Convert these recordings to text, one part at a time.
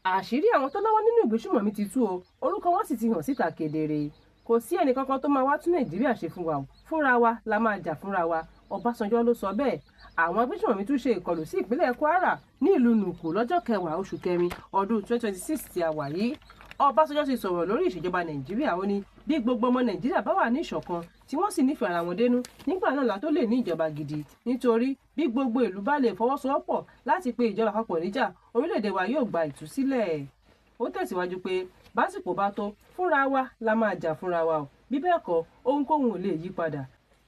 Àṣírí àwọn tó lọ́wọ́ nínú ìgbésùmọ̀mí ti tú o, orúkọ wọn sì ti hàn síta kedere. Kò sí ẹnìkankan tó máa wá tún Nàìjíríà ṣe fún wa o, fúnra wa la máa jà fúnra wa, Ọbásanjọ́ ló sọ bẹ́ẹ̀. Àwọn agbésùmọ̀mí tún ṣe ìkọlù sí ìpínlẹ̀ Kwara ní ìlú Nuku lọ́jọ́ 10 oṣù kẹrin ọdún 2026 tí a wà yìí. Ọbásanjọ́ ti sọ̀rọ̀ lórí ìṣèjọba Nàìjíríà. Ó ní bí gbogbo ọmọ Nàìjíríà bá wà ní ìṣọ̀kan tí wọ́n sì nífẹ̀ẹ́ ara wọn dénú, nígbà náà la tó lè ní ìjọba gidi, nítorí bí gbogbo ìlú bá lè fọwọ́sowọ́pọ̀ láti pe ìjọba àpapọ̀ níjà, orílẹ̀-èdè wa yóò gba ìtúsílẹ̀. Ó tẹ̀síwájú pé básìkò bá tó, fúnra wa la máa jà fúnra wa o, bí bẹ́ẹ̀ kọ́, ohunkóhun ò lè yí padà.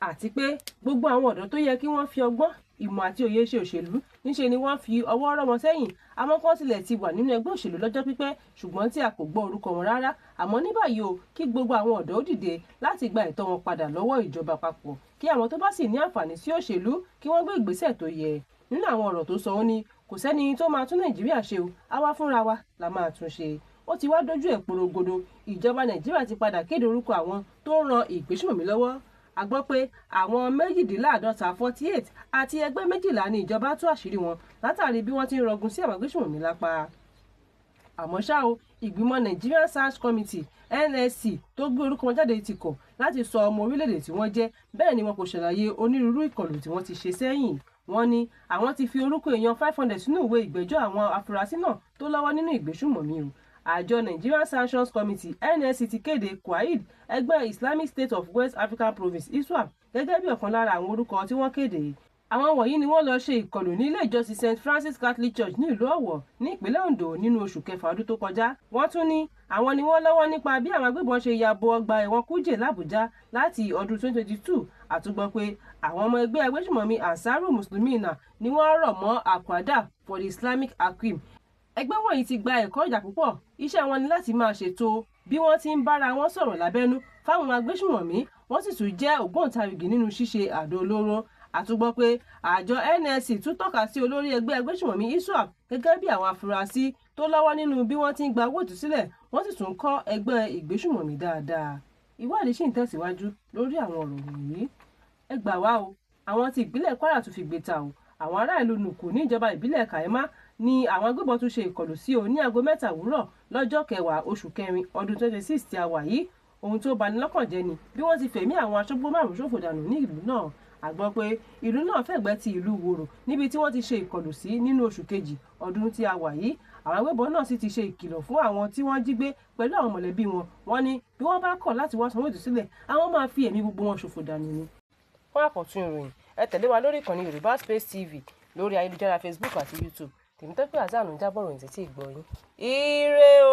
Àti pé gbogbo àwọn ọ̀dọ́ tó yẹ kí wọ́n fi ọgbọ́n, ìmọ̀ àti òye ṣe òṣèlú, níṣe ni wọ́n fi ọwọ́ rọ́ wọn sẹ́yìn. Àwọn kan tilẹ̀ ti wà nínú ẹgbẹ́ òṣèlú lọ́jọ́ pípẹ́, ṣùgbọ́n tí a kò gbọ́ orúkọ wọn rárá. Àmọ́ ní báyìí o, kí gbogbo àwọn ọ̀dọ́ ó dìde láti gba ẹ̀tọ́ wọn padà lọ́wọ́ ìjọba àpapọ̀, kí àwọn tó bá sì ní àǹfààní sí òṣèlú kí wọ́n gbé ìgbésẹ̀ tó yẹ. Nínú àwọn ọ̀rọ̀ tó sọ, ó ní kò sẹ́ni tó máa tún Nàìjíríà ṣe o, àwa fúnra wa la máa tún ṣe. Ó ti wá dójú ẹ̀ porogodo, ìjọba Nàìjíríà ti padà kéde orúkọ àwọn tó ń ran ìgbésùmọ̀mí lọ́wọ́. A gbọ́ pé àwọn 52, 48 àti ẹgbẹ́ 12 ní ìjọba tú àṣírí wọn látàrí bí wọ́n ti ń rọgun sí àwọn agbésùmọ̀mí lápá. Àmọ́ ṣá o, ìgbìmọ̀ Nigerian Search Committee, NSC, tó gbé orúkọ wọn jáde ti kọ̀ láti sọ ọmọ orílẹ̀-èdè tí wọ́n jẹ́, bẹ́ẹ̀ ni wọn kò ṣàlàyé onírúurú ìkọlù tí wọ́n ti ṣe sẹ́yìn. Wọ́n ní àwọn ti fi orúkọ èèyàn 500 sínú ìwé ìgbẹ́jọ́ àwọn afurasí náà tó lọ́wọ́ nínú ìgbésùmọ̀mí o. Àjọ Nigerian Sanctions Committee, NSC, ti kéde Kwaid, ẹgbẹ́ Islamic State of West African Province, ISWAP, gẹ́gẹ́ bí ọ̀kan lára àwọn orúkọ tí wọ́n kéde. Àwọn wọ̀nyí ni wọ́n lọ ṣe ìkọlù ní ilé ìjọsìn St Francis Catholic Church ní ìlú Ọ̀wọ̀ ní ìpínlẹ̀ Ondo nínú oṣù kẹfà ọdún tó kọjá. Wọ́n tún ní àwọn ni wọ́n lọ́wọ́ nípa bí àwọn agbébọn ṣe ya bo ọgbà ẹ̀wọ̀n Kuje l'Àbújá láti ọdún 2022. Àtúgbọ́ pé àwọn ọmọ ẹgbẹ́ agbésùmọ̀mí Ansaru Muslimina ni wọ́n rọ̀ mọ́ Al-Qaeda for the Islamic AQIM. Ẹgbẹ́ wọ̀nyí ti gba ẹ̀kọ́ ìjà púpọ̀. Iṣẹ́ wọn ni láti máa ṣètò bí wọ́n ti ń bára wọn sọ̀rọ̀ lábẹ́nú fáwọn agbésùmọ̀mí, wọ́n sì tún jẹ́ ògbóǹtarìgì nínú ṣíṣe àdó olóró. Àtúgbọ́ pé àjọ NSC tún tọ́ka sí olórí ẹgbẹ́ agbésùmọ̀mí ISWAP gẹ́gẹ́ bí àwọn afurasí tó lọ́wọ́ nínú bí wọ́n ti ń gba owó ìtúsílẹ̀, wọ́n sì tún kọ́ ẹgbẹ́ ìgbésùmọ̀mí dáadáa. Ìwádìí sì ń tẹ̀síwájú lórí àwọn ọ̀rọ̀ wọ̀nyí. Ẹ gbà wá o, àwọn ti ìpínlẹ̀ Kwara tún fi gbé ta o. Àwọn ará ìlú Nuku ní ìjọba ìbílẹ̀ Kaima ni àwọn agbébọn tún ṣe ìkọlù sí o ní aago 3 òwúrọ̀ lọ́jọ́ 10 oṣù kẹrin ọdún 2026 tí a wà yìí. Ohun tó bani lọ́kàn jẹ́ ni bí wọ́n ti fẹ̀mí àwọn aṣọ́gbó márùn-ún ṣòfò dànù ní ìlú náà. A gbọ́ pé ìlú náà fẹ̀gbẹ́ ti ìlú Wòrò níbi tí wọ́n ti ṣe ìkọlù sí nínú oṣù kejì ọdún tí a wà yìí. Àwọn agbébọn náà sì ti ṣe ìkìlọ̀ fún àwọn tí wọ́n jí gbé pẹ̀lú àwọn mọ̀lẹ́bí wọn. Wọ́n ní bí wọ́n bá kọ̀ láti wá sanwó ìtúsílẹ̀, àwọn máa fi ẹ̀mí gbogbo wọn ṣòfò dànù ni. Fún àkọ́tún ìròyìn, ẹ tẹ̀lé wa lórí ìkànnì Yorùbá Space TV lórí ayélujára Facebook àti YouTube. Tèmítọ́pẹ́ Hasan ń jábọ̀ ròyìn sétí ìgbọ́ yín. Ire o!